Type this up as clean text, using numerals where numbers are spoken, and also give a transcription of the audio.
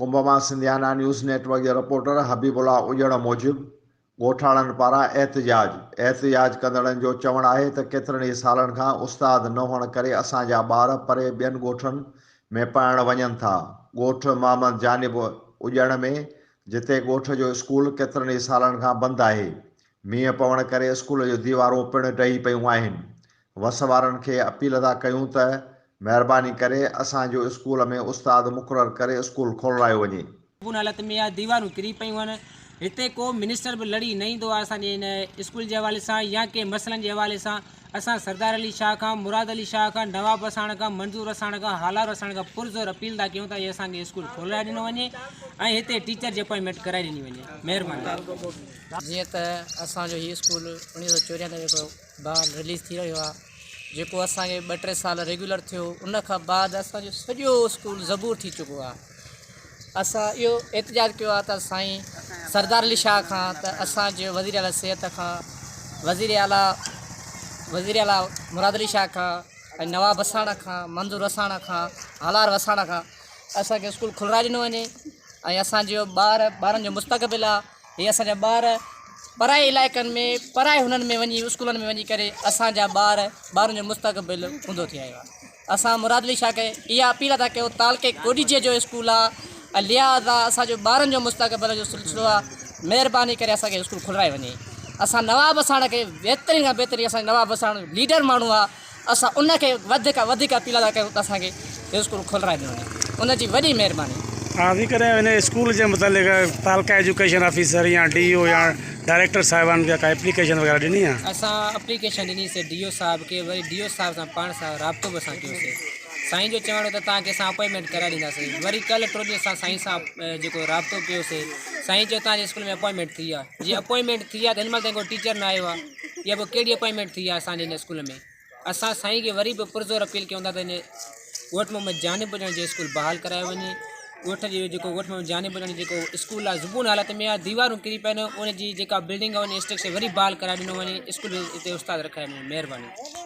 ڪنب مان Sindhiana news net work جي reporter حبيب الله اڄڻ موجب ڳوٺاڻن پاران احتجاج، احتجاج ڪندڙن جو چوڻ آهي ته ڪيترن ئي سالن کان استاد نه هئڻ ڪري اسان جا ٻار پري ٻين ڳوٺن ۾ پڙهڻ وڃن ٿا، ڳوٺ محمد جانب اڄڻ ۾ جتي ڳوٺ جو اسڪول ڪيترن ئي سالن کان بند آهي، مينهن پوڻ ڪري اسڪول جون ديوارون پڻ ڊهي پيون آهن، وس وارن کي اپيل ٿا ڪيون ته مهرباني ڪري اسان جو اسڪول ۾ استاد مقرر ڪري اسڪول کولرايو وڃي. ان حالت ۾ آهي ديوارون ڪري پيون آهن هتي ڪو منسٽر به لڙي نه ايندو آهي اسان جي هن اسڪول جي حوالي سان يا ڪنهن مسئلن جي حوالي سان اسان سردار علي شاهه کان مراد علي شاهه کان نواب وساڻ کان منظور وساڻ کان هالار وساڻ کان پرزور اپيل ٿا ڪيون ته هي اسان کي اسڪول کولرائي ڏنو وڃي ۽ هتي ٽيچر جي اپائنٽمينٽ ڪرائي ڏني وڃي مهرباني. جيئن ته اسان جو هي اسڪول 1994 کان بال رليز ٿي رهيو آهي جيڪو اسان کي ٻه ٽي سال ريگيولر ٿيو ان کان بعد اسان جو سڄو اسڪول زبور ٿي چڪو آهي اسان اهو احتجاج ڪيو آهي ته سائين سردار علي شاهه کان ته اسان جي وزير اعليٰ صحت کان وزير اعليٰ وزير اعليٰ مراد علي شاهه کان ۽ نواب وساڻ کان منظور وساڻ کان هالار وساڻ کان اسان کي اسڪول کولرائي ڏنو وڃي ۽ اسان جو ٻار ٻارن جو مستقبل آهي هي اسان جا ٻار پرائي علائقن ۾ پرائي هنن ۾ وڃي اسڪولن ۾ وڃي ڪري اسان جا ٻار ٻارن جو مستقبل اونڌو ٿي آيو آهي اسان مراد علي شاهه کي اها اپيل ٿا ڪيون تعلقي ڪوڏيجي جو اسڪول آهي ۽ لهٰذا اسان جو ٻارن جو مستقبل جو سلسلو آهي مهرباني ڪري اسان کي اسڪول کولرائي وڃي اسان نواب وساڻ کي بهترين کان بهترين اسان نواب وساڻ ليڊر ماڻهو آهي اسان ان کي وڌ کان وڌيڪ اپيل ٿا ڪيون ته اسان کي هي اسڪول کولرائي ڏنو وڃي ان جي وڏي مهرباني. اوهين ڪڏهن ان اسڪول جي متعلق تعلقه ايجوڪيشن آفيسر يا ڊي او يا ڊائريڪٽر صاحبان کي ڪا ايپليڪيشن وغيره ڏني آهي؟ اسان اپليڪيشن ڏني سي ڊي او صاحب کي وري ڊي او صاحب سان پاڻ سان رابطو به اسان ڪيو سي سائين جو چوڻ هو ته توهان کي اسان اپوائنٽمينٽ ڪرائي ڏيندا سي وري ڪلهه ٽيون ڏينهن اسان سائين سان جيڪو رابطو ڪيو سي سائين چيو توهان جي اسڪول ۾ اپوائنٽمينٽ ٿي آهي جي اپوائنٽمينٽ ٿي آهي ته هن مهل تائين ڪو ٽيچر نه آيو آهي اها پوء ڪهڙي اپائنٽمينٽ ٿي آهي اسان جي هن اسڪول ۾ اسان سائين کي وري به پرزور اپيل ڪيون ٿا ته هن ڳوٺ محمد جانب بجاڻي جو اسڪول بحال ڪرايو وڃي ڳوٺ جي جيڪو ڳوٺ محمد جانب بجاڻي جيڪو اسڪول آهي زبون حالت ۾ آهي ديوارون ڪري پيا آهن ان جي جيڪا بلڊنگ آهي ان اسٽرڪچر وري بحال ڪرائي ڏنو وڃي اسڪول ۾ هتي استاد رکايا وڃن مهرباني.